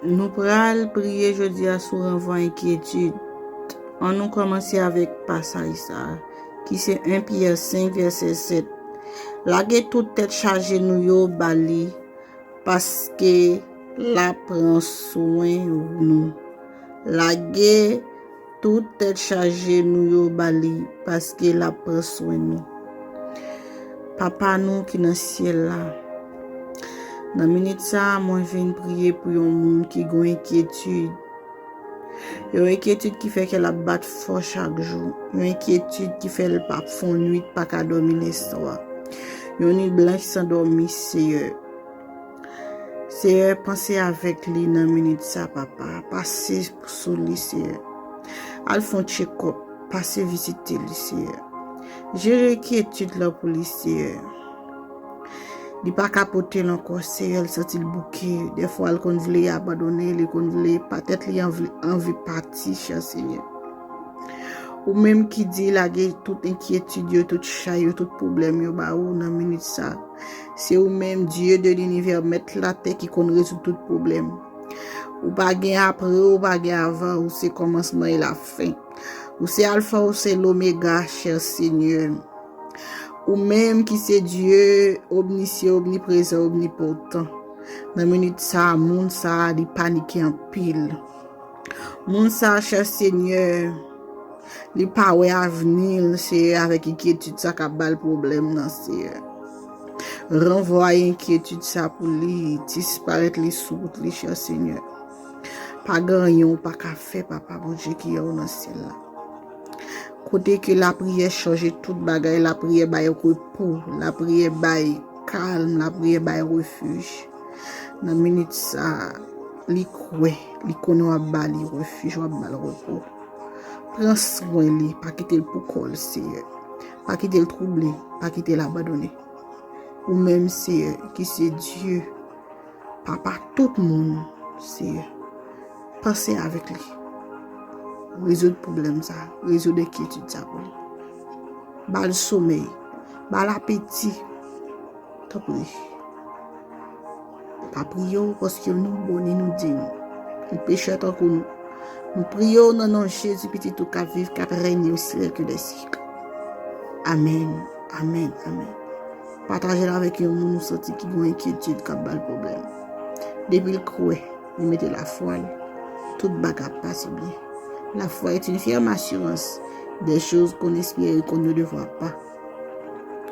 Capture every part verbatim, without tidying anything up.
Nou pral priye jodi a sou ranvwa enkyetid. Ann nou kòmanse avèk pasaj sa a, ki se en Pyè senk, vèsè sèt. Lage tout tèt chaje nou yo ba li, paske l ap pran swen nou. Lage tout tèt chaje nou yo ba li, paske l ap pran swen nou. Papa nou ki nan syèl la, nan minit sa a, mwen vin priye pou yon moun ki gen yon enkyetid. Yon enkyetid ki fè kè l ap bat fò chak jou. Yon enkyetid ki fè l pa fè yon nwit pa ka dòmi lèswa. Yon nwit blanch san dòmi, Seyè. Seyè, panse avèk li nan minit sa, Papa. Pase sou li, Seyè. Al fè yon tchekòp. Pase vizite li, Seyè. Jere enkyetid la pou li, Seyè. Li pa ka pote l ankò, Seyè, l santi l bouke. Dèfwa, l konn vle abandone, li konn vle, patèt li anvi, anvi pati, chè Seyè. Ou menm ki di lage tout enkyetid yo, tout chay yo, tout pwoblèm yo ba ou nan minit sa. Se ou menm, Dye de linivè, mèt latè ki konn rezoud tout pwoblèm. Ou pa gen apre, ou pa gen avan, ou se kòmansman e lafen. Ou se alfa, ou se lomega, chè Senyè. Ou menm ki se Dye omnisyan, omniprezan, omnipotan. Nan minit sa a, moun sa a, li panike anpil. Moun sa a, chè Senyè, li pa wè avni l, Seyè, avèk enkyetid sa k ap ba l pwoblèm nan, Seyè. Ranvwaye enkyetid sa pou li, disparèt li sou wout li, chè Senyè. Pa gen anyen ou pa ka fè, Papa Bondye ki anwo nan syèl la. Kote ke lapriyè chanje tout bagay, lapriyè bay repo, lapriyè bay kalm, lapriyè bay refij. Nan minit sa a, li kwè, li konnen w ap ba li refij, w ap ba l repo. Pran swen li, pa kite l pou kò l, Seyè. Pa kite l twouble, pa kite l abandone. Ou menm, Seyè, ki se Dye, Papa tout moun, Seyè. Panse avèk li. Rezoud pwoblèm sa, rezoud enkyetid sa pou li. Ba l somèy, ba l apeti. Tanpri. Pa priye w paske nou bon ni nou diy. Nou pechè tankou nou. Nou priye w nan non Jezi, Pitit ou k ap viv, k ap renye o syèk dè syèk. Amèn, amèn, amèn. Pataje l avèk yon moun ou santi ki gen enkyetid k ap ba l pwoblèm. Depi l kwè, li mete lafwa l, tout bagay ap pase byen. La foi est une ferme assurance des choses qu'on espère et qu'on ne voit pas.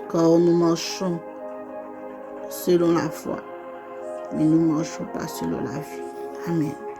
Car nous marchons selon la foi, mais nous ne marchons pas selon la vue. Amèn.